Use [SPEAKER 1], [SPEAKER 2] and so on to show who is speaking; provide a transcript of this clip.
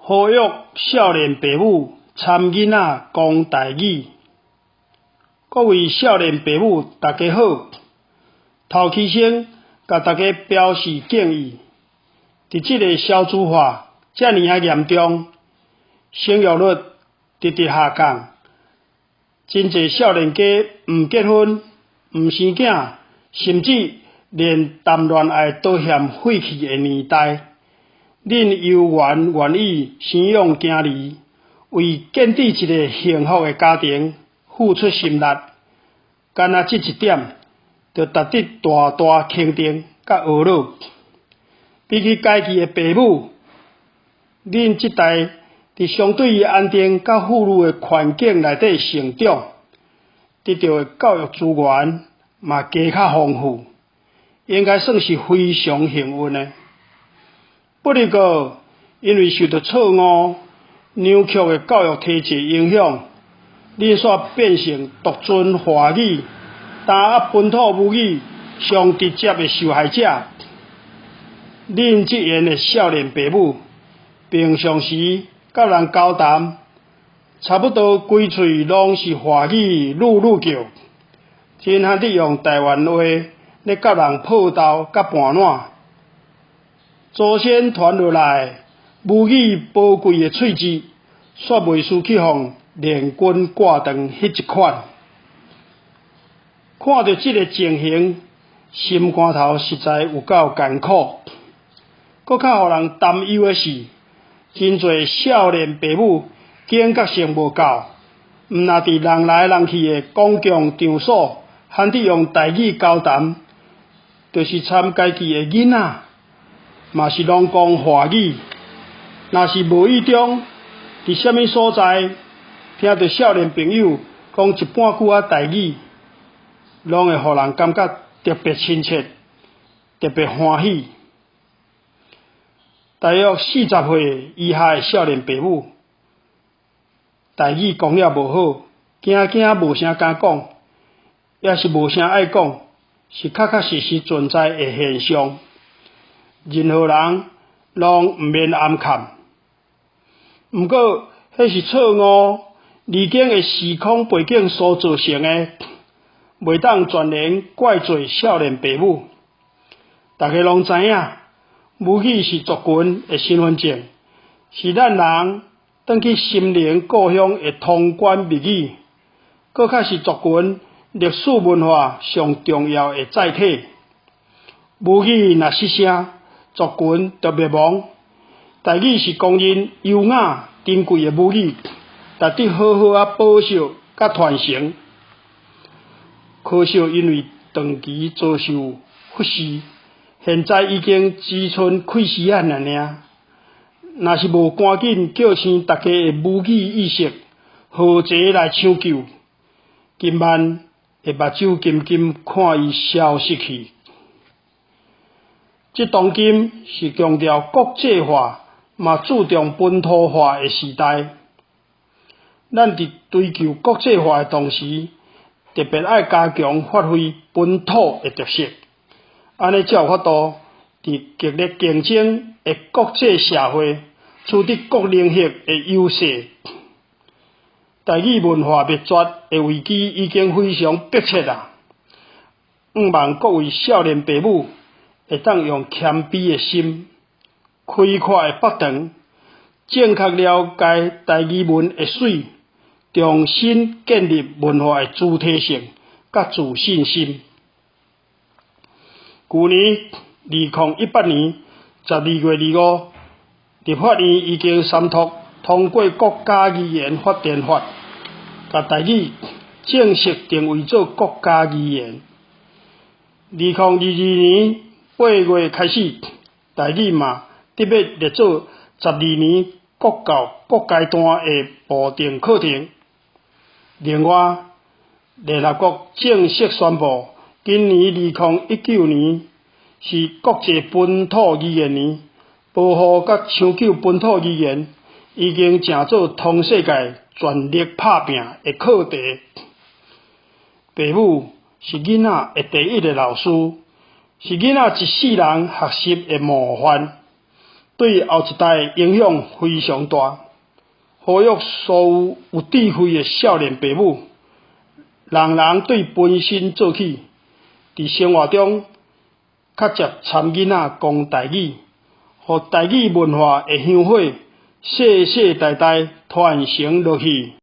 [SPEAKER 1] 呼籲少年爸母參囡仔講台語。各位少年爸母，大家好！頭起先，共大家表示敬意。佇這个少子化遮爾仔嚴重，生育率直直下降，真濟少年家毋結婚、毋生囝，甚至連談戀愛都嫌廢去的年代。恁猶原願意生養囝兒，為建置一个幸福的家庭付出心力，干焦這一點，就值得大大肯定佮呵咾。比起家己的爸母，恁這代佇相對安定佮富裕的環境內底成長，得著的教育資源嘛加較豐富，應該算是非常幸運的。不過，因為受著錯誤、扭曲的教育體制影響，恁煞變成獨尊華語、打壓本土母語上直接的受害者。恁這緣的少年爸母，平常時佮人交談，差不多規喙攏是華語嚕嚕叫，真罕得用台灣話咧佮人報道佮盤撋。祖先傳落來母語寶貴的喙舌，煞袂輸去予連根割斷彼一款。看著這个情形，心肝頭實在有夠艱苦。閣較予人擔憂的是，真濟少年爸母警覺性無夠，毋若佇人來人去的公共場所，罕得用台語交談，就是參家己的囡仔，嘛是攏講華語。若是無意中佇啥物所在聽著少年朋友講一半句仔台語，攏會予人感覺特別親切，特別歡喜。大約40歲以下的少年爸母，台語講了無好，驚驚無啥敢講，抑是無啥愛講，是確確實實存在的現象。任何人攏毋免掩崁。毋過，彼是錯誤離經的時空背景所造成的，袂當全然怪罪少年爸母。大家攏知影，母語是族群的身份證，是咱人轉去心靈故鄉的通關密語，閣較是族群歷史文化上重要的載體。母語若失聲，族群就滅亡。台語是公認優雅珍貴的母語，值得好好仔保守佮傳承。可惜因為長期遭受忽視，現在已經只賰氣死仔爾爾。若是無趕緊叫醒大家的母語意識，合齊來搶救，今晚會目睭金金看伊消失去。這當今是強調國際化，嘛注重本土化的時代。咱佇追求國際化的同時，特別愛加強發揮本土的特色，按呢才有法度佇激烈競爭的國際社會取得各領域的優勢。台語文化滅絕的危機已經非常迫切啊！向望各位少年爸母會當用謙卑的心、開闊的腹腸，正確了解台語文的媠，重新建立文化的主體性佮自信心。舊年2018年12月25，立法院已經三讀通過國家語言發展法，共台語正式定位做國家語言。2022年8月開始，台語嘛得欲列做12年國教各階段的部定課程。另外，聯合國正式宣布，今年2019年是國際本土語言年，保護佮搶救本土語言已經成做通世界全力拍拚的課題。爸母是囡仔的第一个老師，是囡仔一世人學習的模範。對後一代影響非常大。呼籲所有有智慧的少年爸母，人人對本身做起，佇生活中較捷參囡仔講台語，予台語文化的香火世世代代傳承落去。